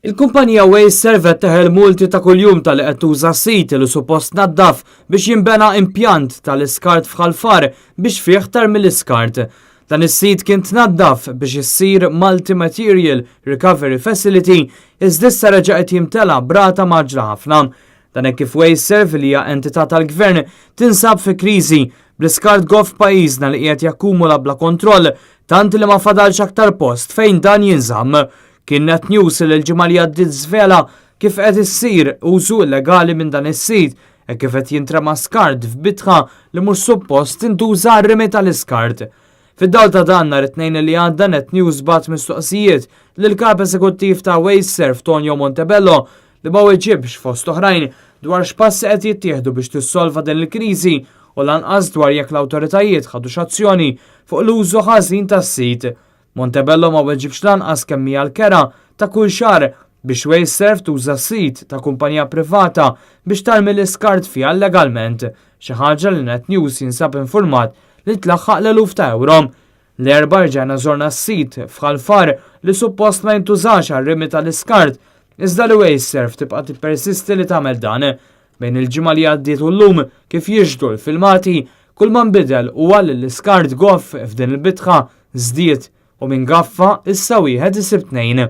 Il-kumpanija WasteServ qed teħel multi ta' kuljum talli qed tuża sit li suppost naddaf biex jinbena impjant tal-iskart f'Ħal Far biex fih tarmi l-iskart. Dan is-sit kien tnaddaf biex issir Multi Material Recovery Facility iżda issa reġa' qed jimtela b'rata mgħaġġla ħafna. Dan hekk kif WasteServ li hija entità tal-Gvern tinsab fi kriżi bl-iskart goff f'pajjiżna li qiegħed jakkumula bla kontroll tant li ma fadalx aktar post fejn dan jinżamm. Kien Net News li l-ġimgħa li għaddiet żvela kif qed issir użu illegali minn dan is-sit e kif qed jintrema skart f'bitħa li mhux suppost tintuża għar-rimi tal-iskart. Fid-dawl ta' dan nhar it-Tnejn li għadda Net News bagħat mistoqsijiet lil kap eżekuttiv ta' WasteServ Tonio Montebello li ma weġibx fost oħrajn dwar x'passi qed jittieħdu biex tissolva din il-kriżi u lanqas dwar jekk l-awtoritajiet ħadux azzjoni fuq l-użu ħażin tas-sit. Montebello ma weġibx lanqas kemm hija l-kera ta' kull xahar biex WasteServ tuża sit ta' kumpanija privata biex tarmi l-iskart fiha legalment, xi ħaġa li Net News jinsab informat li tlaħħaq l-eluf ta' euro. L-Erbgħa rġajna żorna s-sit f'Ħal Far li suppost ma jintużax għar-rimi tal-iskart, iżda li WasteServ tibqa' tippersisti li tagħmel dan. Bejn il-ġimgħa li għaddiet u llum kif jixhdu l-filmati, kull ma nbidel huwa li l-iskart goff f'din il-bitħa żdied u minn gaffa issa wieħed isib tnejn.